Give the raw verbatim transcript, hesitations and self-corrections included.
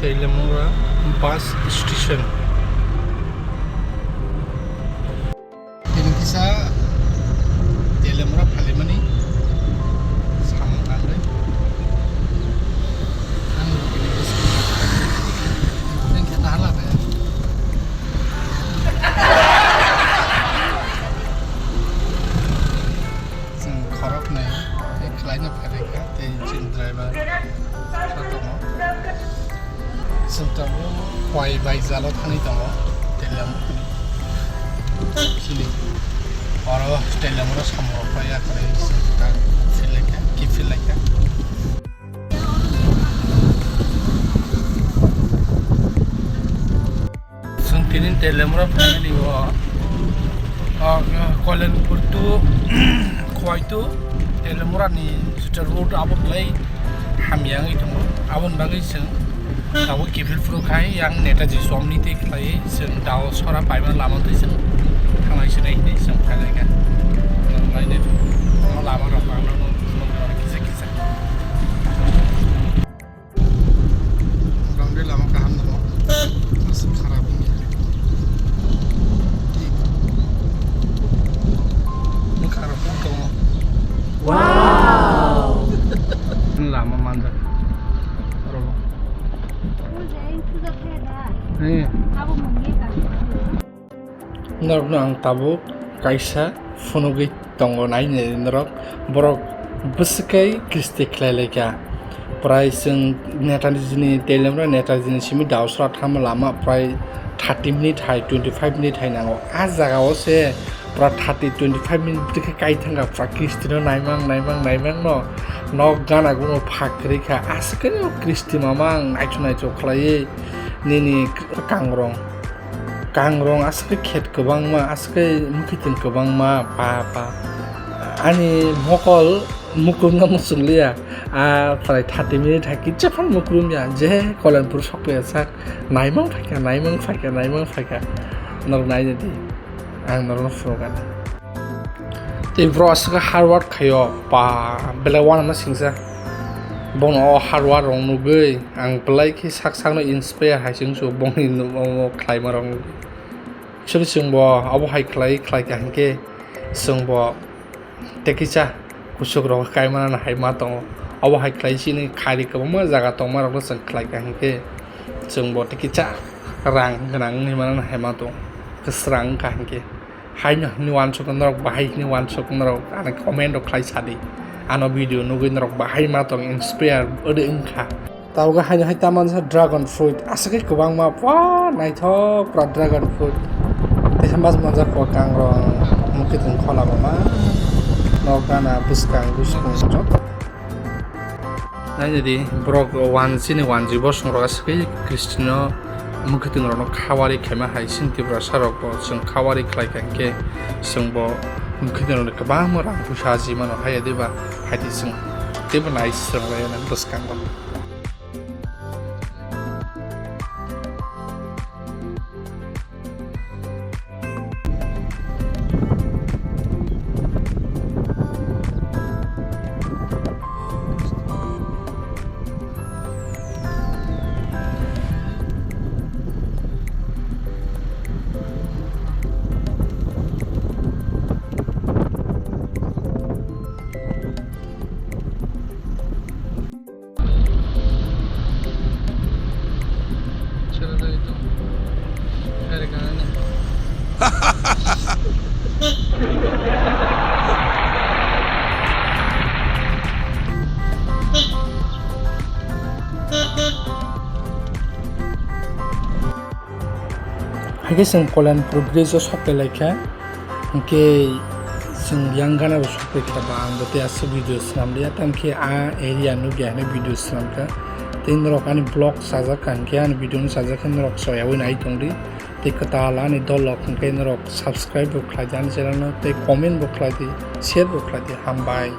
Teliamura bus station. Tini kisa Teliamura phalimani samung nangwi. Ang tini kisa. Thank you, tahala be. Chwng khoroknwi tei khlaina phaikha tei chini driver khe tongo. Chwng tabuk Khowai bai jalo thangwi tongo Teliamura ni. Chini oro Teliamura samung rok pai ya kwrwi chwng ta feel laikha, ki feel laikha. Chwng tini Teliamura phaimani o, o, Koilanpur to Khowai to Teliamura ni juta road abo belai hamya wngwi tongo. Aboni bagwi chwng tabuk kiphil phuru khai yang Netaji Chowk ni tei khlaiwi chwng Daosora paimani lama twi chwng thanglai sinai hinwi chwng phailaikha. Chwng nainai o lama rok ang nono phunukgo kisa kisa. Boundary lama kaham tongo. Aswk kharap wngya. Bwkha rok tongo. Wow! Lama manjak. Oro. Eh. Norokno ang tabuk kaisa phunugwi tongo, nainai norok, borok bwswk khe kristi khlai laikha. Prai chwng Netaji ni Teliamura Netaji ni simi Daosora thangma lama prai thirty minute hai, twenty five minute hai nango. A jaga o se pura thirty, twenty five minute bwtwi khe kai thangkha, pura kristi no naimang, naimang, naimang no. Nok gana guno phak kwrwi kha, aswk khe no kristi mamang naithok naithok khlaiwi nini kangrong. Kangrong aswk khe khet kwbangma, aswk khe mwkhitwng kwbangma, pa, pa. Ani mokol mukrumna muchungliya. A prai thirty minute hai kisa phano mukrum ya. Je Koilanpur sokpaiya sak. Naimang phaikha, naimang phaikha, naimang phaikha. Norok naina di. Ang norokno phunukgani. Tei bro aswk hard work khaio, pa, belai uanama singsa. Bono o hard work rok nugwi ang belai khe sak sakno inspire hai se wngsu bongni omo khlaima rok nugwi. Actually chwngbo abo hai khlai khlai kha hinkhe chwngbo tei kisa kuchuk rok kaimanani hai ma tongo. Abo hai khlai chini khairi kwbangma jaga tongma rokno chwng khlai kha hinkhe chwngbo tei kisa rang gwnang wngwi manani hai ma tongo. Kwsrang wngkha hinkhe. Haino hwnwi uansukno norok bahai hwnwi uansukno norok ano comment rok khlai sadi. Ano video nugwi norok bahai ma tong inspire odi wngkha. Tabukhe haino hai tamo sa dragon fruit aswk khe kwbangma pua naithok pura dragon fruit. Teisa mas manjak pua kangrong mukitwng khola bama. Nok gana bwskang bwskang joto. Nainadi borok wan chini wanji bosong rok aswk khe Christian no mwkhwtwng rok no khawari khaima hai chini Tiprasa rok bo chwng khawari khlai kha hinkhe chwng bo mwkhwtwng rok no kwbangma rang puisa aji mano hai ya diba hai di chwng teibo nai swrwng lai ya nang bwskango. Haikhe chwng Koilanpur bridge o sok pelaikha, hinkhe chwng yang gana bo sok paikha ba, ang bo tei aswk video swnam liya, tamokhe a area nukya hinwi video swnamkha. Tei norok ani vlog chajakha hinkhe ani video no chajakha norok choyaui nai tongdi. Tei kwtal ani dol rok hinkhe norok subscribe bo khlaidi ani channel no, tei comment bo khlaidi, share bo khlaidi, hambai.